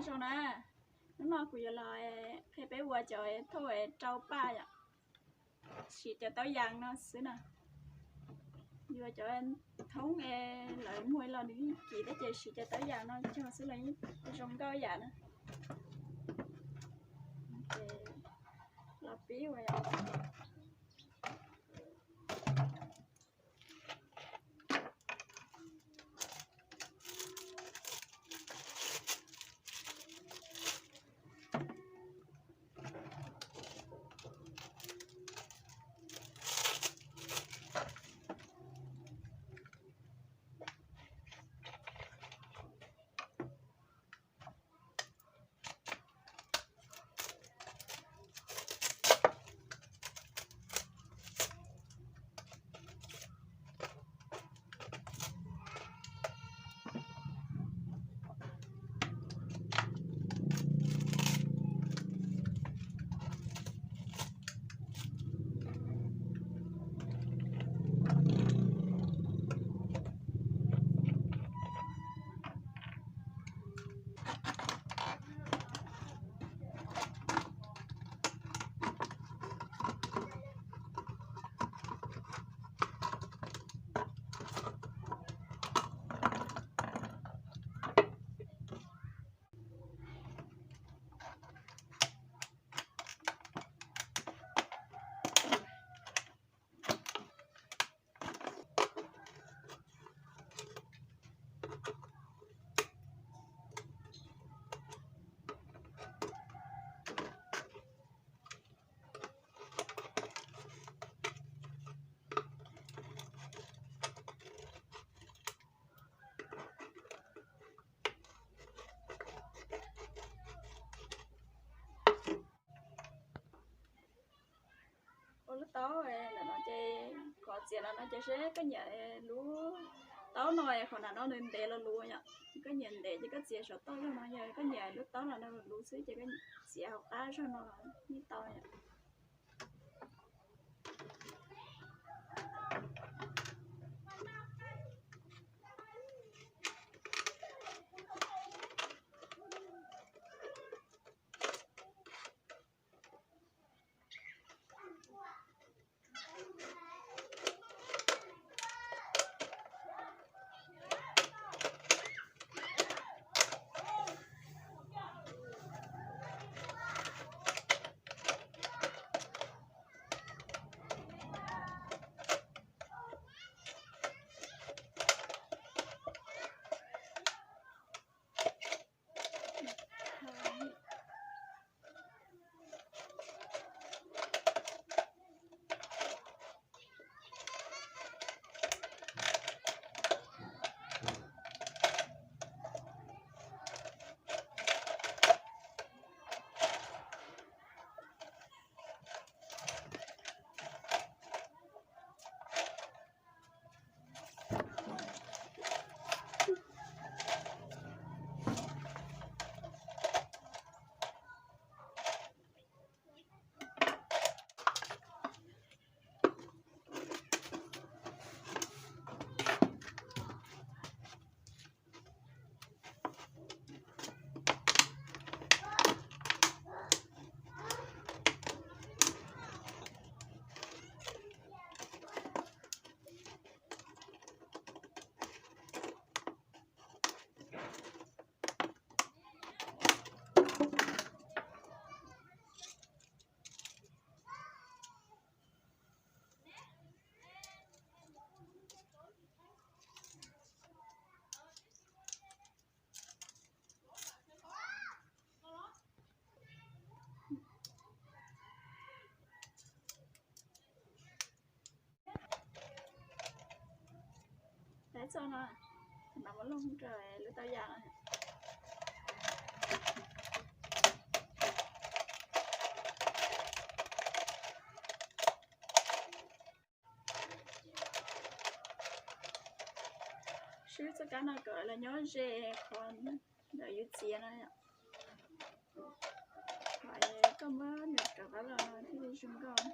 Zoo na, hnub no kuv yuav los qhia peb ua cov thauj rau paj yom, siv cov taub yas no xwb na. Yuav cov thoob es lawv muag los nws yeej kim thiab ces siv cov taub yas no cog xwb los yeej zoo nkauj yam na. Los pib ua. Ua lub taub ntawm no ces, qhov txiav no no ces seb koj nyiam lub taub no, qhov nram no nws ntev los luv yom. Koj nyiam ntev ces koj txiav saum toj zog no, yog koj nyiam lub taub no no luv xwb ces koj txiav hauv qab zog no los yeej tau yom. Txog no, no muab looj rau lub taub yas no. Swb txoj kab no kom los nyob ze qhov ntawm yus txiav no yom. Koj muab nws rov qab los no thiaj li zoo nkauj.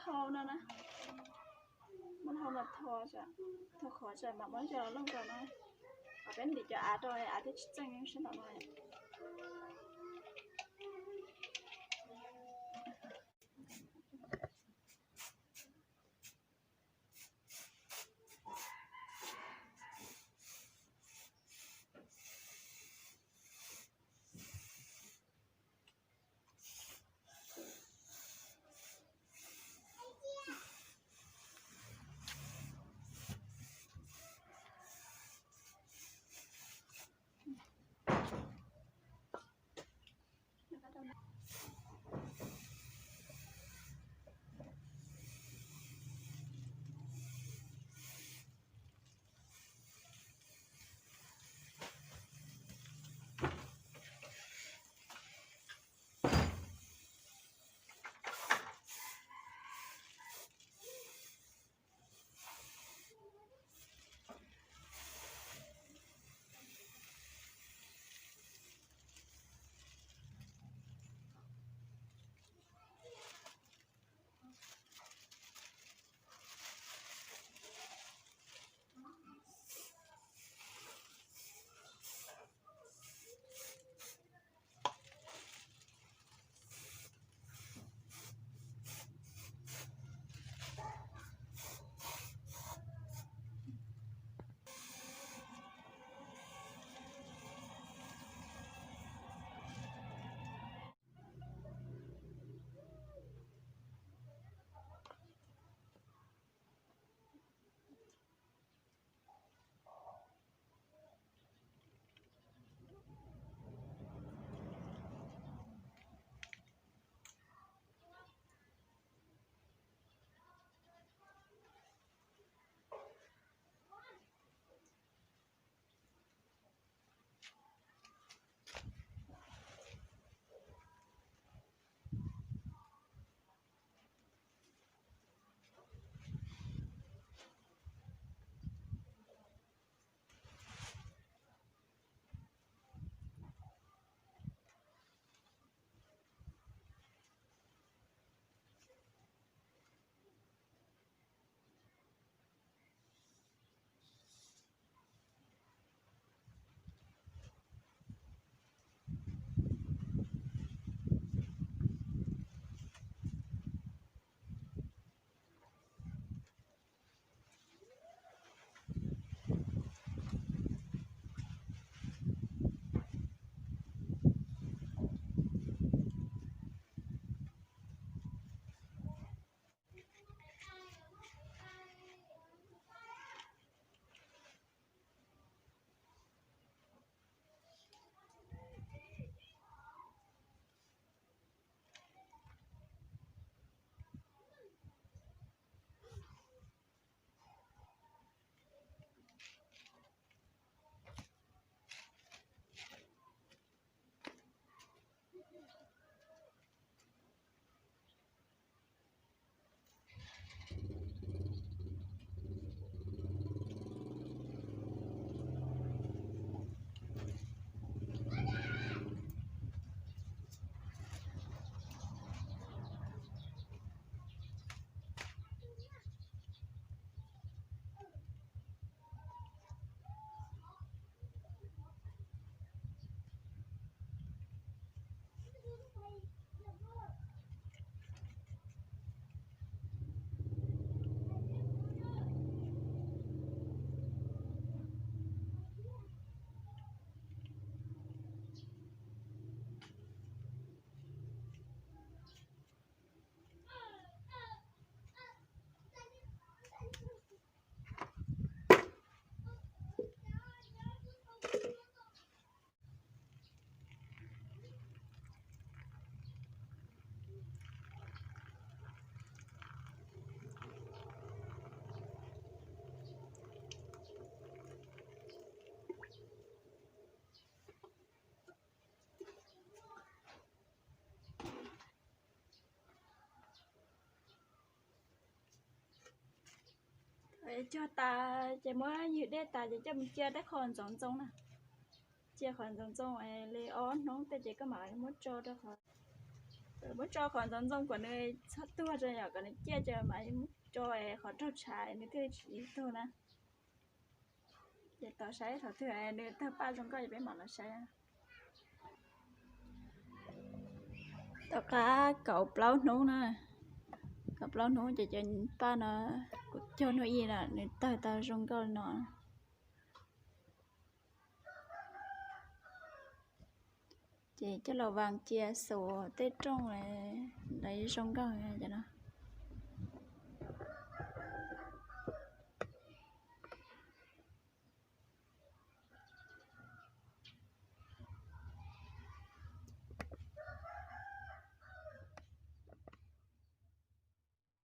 Thau no na, muab thau no tho, tho qhov tsam mam muab cov looj rau no, peb ntim cov av rau, av thiaj tsis txeej sab nraum no. Cog tas ces muab ywg dej tas ces coj mus cia tej qho ntxoov ntxoo na. Cia qhov ntxoov ntxoo li ob hnub tej ces koj mam muab tso rau qhov Muab tso qhov ntxoov ntxoo kom nws txhob tuag tso yom, kom nws ciaj ces mam muab tso qhov raug tshav nws thiaj tsis tuag na. Ces tos saib thaum twg nws tawg paj zoo nkauj ces peb mam los saib. Tom qab kaum plaub hnub na, kaum plaub hnub ces cov paj no kuv cog hnub ib na nws tawg tau zoo nkauj li no. Ces coj los vas cia xuas tej rooj lawv zoo nkauj cov no.